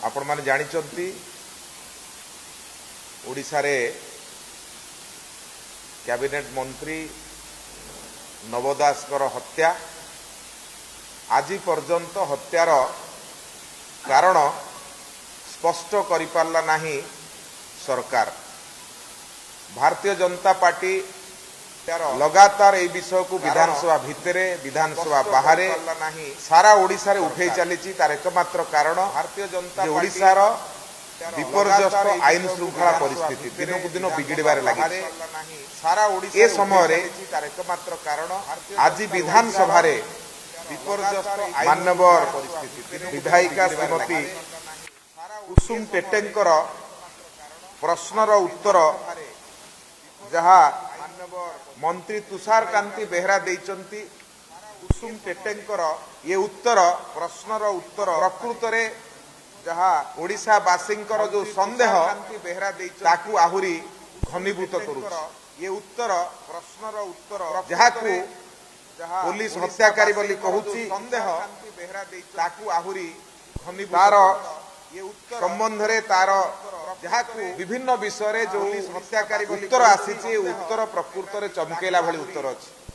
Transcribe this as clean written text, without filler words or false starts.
ଆପଣମାନେ ଜାଣିଛନ୍ତି, ଓଡ଼ିଶାରେ କ୍ୟାବିନେଟ୍ ମନ୍ତ୍ରୀ ନବ ଦାସଙ୍କର ହତ୍ୟା। ଆଜି ପର୍ଯ୍ୟନ୍ତ ହତ୍ୟାର କାରଣ ସ୍ପଷ୍ଟ କରିପାରିଲା ନାହିଁ ସରକାର। ଭାରତୀୟ ଜନତା ପାର୍ଟି ଲଗାତାର ଏହି ବିଷୟକୁ ବିଧାନସଭା ଭିତରେ, ବିଧାନସଭା ବାହାରେ, ସାରା ଓଡ଼ିଶାରେ ଉଠେଇ ଚାଲିଛି। ତାର ଏକମାତ୍ର କାରଣ ଭାରତୀୟ ଜନତା ଯେ ଓଡ଼ିଶାର ବିପର୍ଯ୍ୟସ୍ତ ଆଇନ ଶୃଙ୍ଖଳା ପରିସ୍ଥିତି ଦିନକୁ ଦିନ ବିଗିଡ଼ିବାରେ ଲାଗିଛି। ସାରା ଓଡ଼ିଶା ଏ ସମୟରେ ତାର ଏକମାତ୍ର କାରଣ ଆଜି ବିଧାନସଭାରେ ବିପର୍ଯ୍ୟସ୍ତ ମାନ୍ୟବର ପରିସ୍ଥିତି ବିଧାୟିକା ଶ୍ରୀମତୀ କୁସୁମ ଟେଟେଙ୍କର ପ୍ରଶ୍ନର ଉତ୍ତର ଯାହା ମନ୍ତ୍ରୀ ତୁଷାରକାନ୍ତି ବେହେରା ଦେଇଛନ୍ତି, କୁସୁମ ଟେଟେଙ୍କର ଏ ଉତ୍ତର, ପ୍ରଶ୍ନର ଉତ୍ତର ପ୍ରକୃତରେ ଯାହା ଓଡ଼ିଶାବାସୀଙ୍କର ଯୋଉ ସନ୍ଦେହ, ତୁଷାରକାନ୍ତି ବେହେରା ଦେଇଛନ୍ତି, ତାକୁ ଆହୁରି ଘନୀଭୂତ କରୁଛି। ଏ ଉତ୍ତର, ପ୍ରଶ୍ନର ଉତ୍ତର ଯାହାକୁ ଯାହା ପୋଲିସ ହତ୍ୟାକାରୀ ବୋଲି କହୁଛି, ସନ୍ଦେହ ବେହେରା ଦେଇଛନ୍ତି, ତାକୁ ଆହୁରି ଘନୀଭୂତ ତାର ଏ ଉତ୍ତର ସମ୍ବନ୍ଧରେ ତାର ଯାହାକୁ ବିଭିନ୍ନ ବିଷୟରେ ଯୋଉ ପୋଲିସ ହତ୍ୟାକାରୀ ବୋଲି ଉତ୍ତର ଆସିଛି, ଏ ଉତ୍ତର ପ୍ରକୃତରେ ଚମକେଇଲା ଭଳି ଉତ୍ତର ଅଛି।